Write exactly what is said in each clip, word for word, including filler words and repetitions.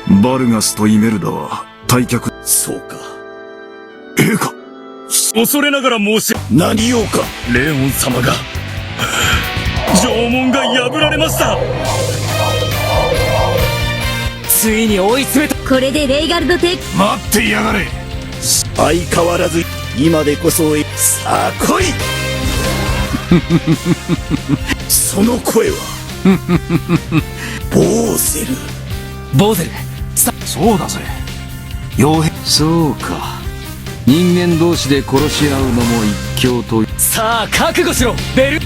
バルガスとイメルダは退却。そうか。ええか。恐れながら申し、何用か。レオン様が城門が破られました。ついに追い詰めた。これでレイガルド帝、待ってやがれ。相変わらず今でこそ追い、さあ来い。その声は。ボーゼル。ボーゼル、さ、そうだぜ。傭兵。そうか。人間同士で殺し合うのも一興と。さあ、覚悟しろ、ベル。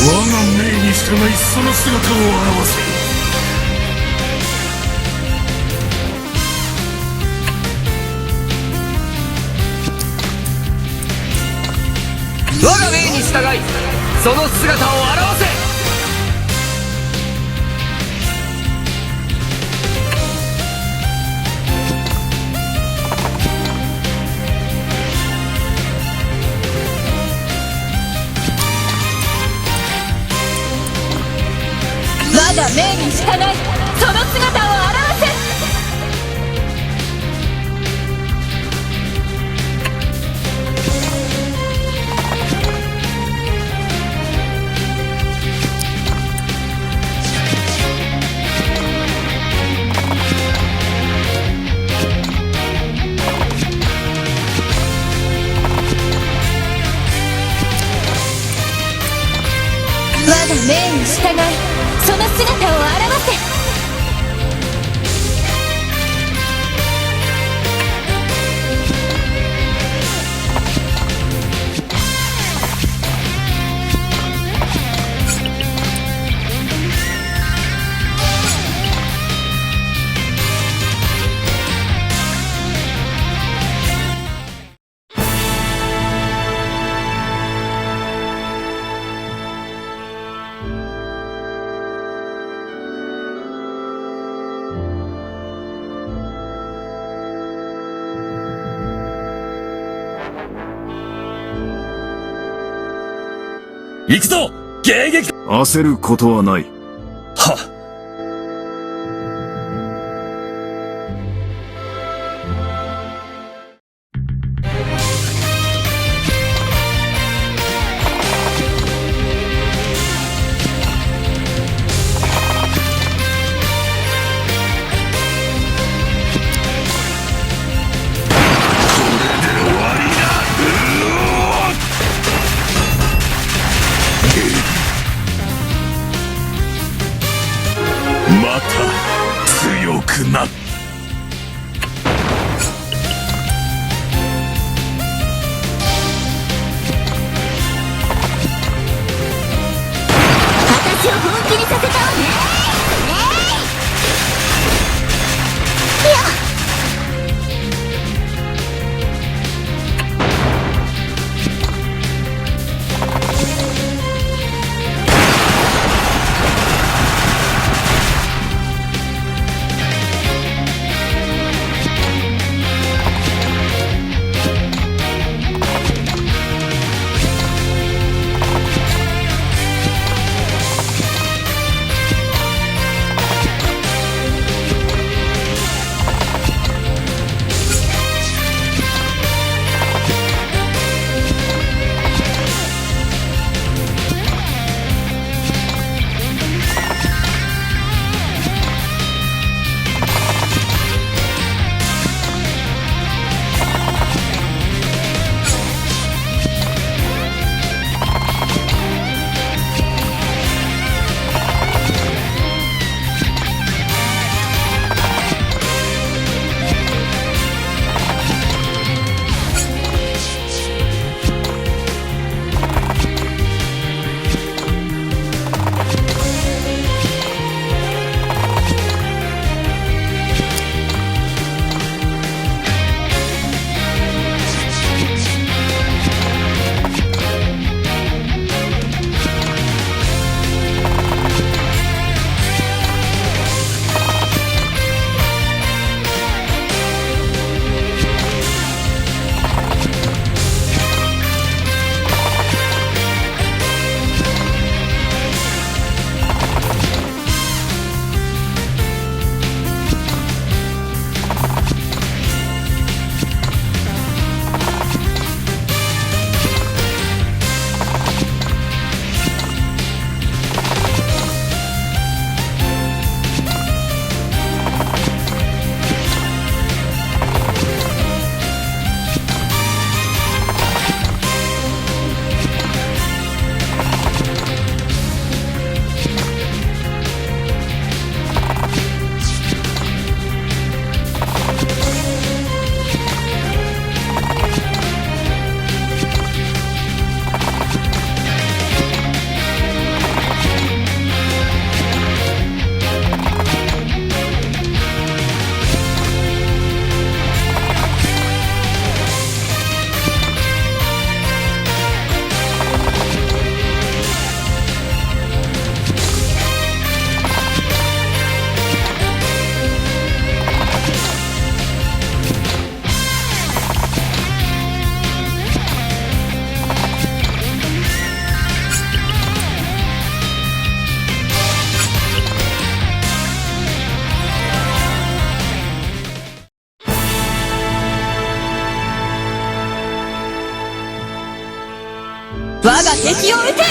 我が命に従い、その姿を現せ。我が命に従い、その姿を現せ。我が命に従い、その姿を現せ。我が命に従い、その姿を現せ。行くぞ！迎撃！焦ることはない。はっ。また強くなった。敵を討て！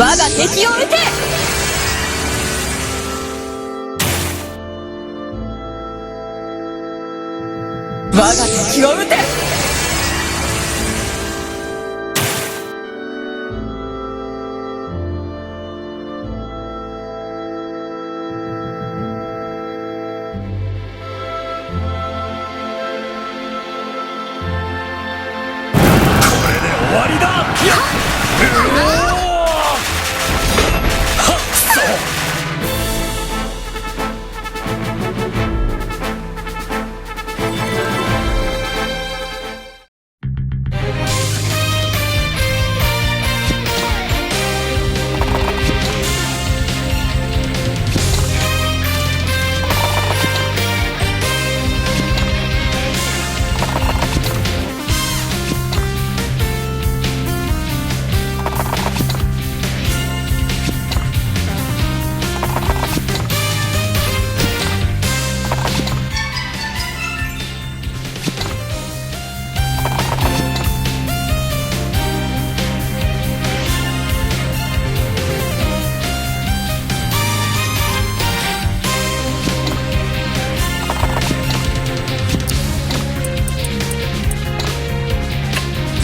我が敵を討て！我が敵を討て！ これで終わりだ！やっ！うおー！はっ！くそ！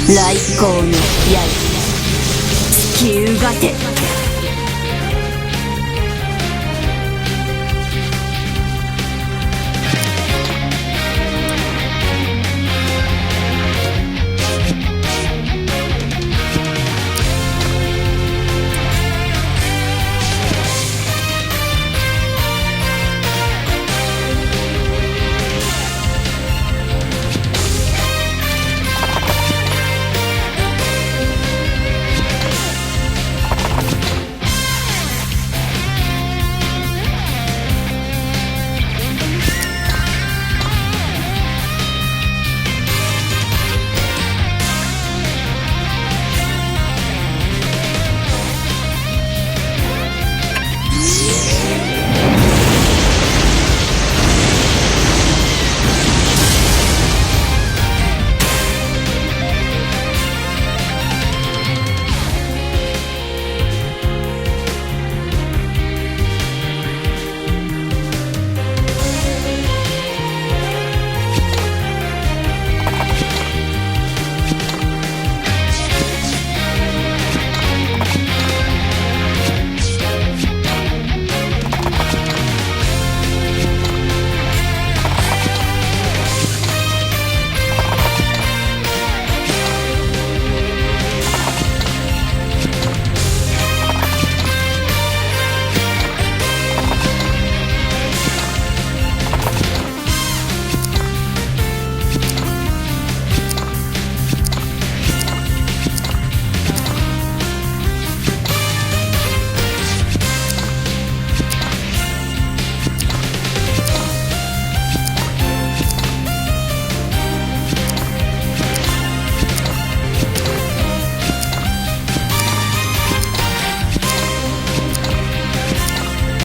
雷光の槍、地球がて。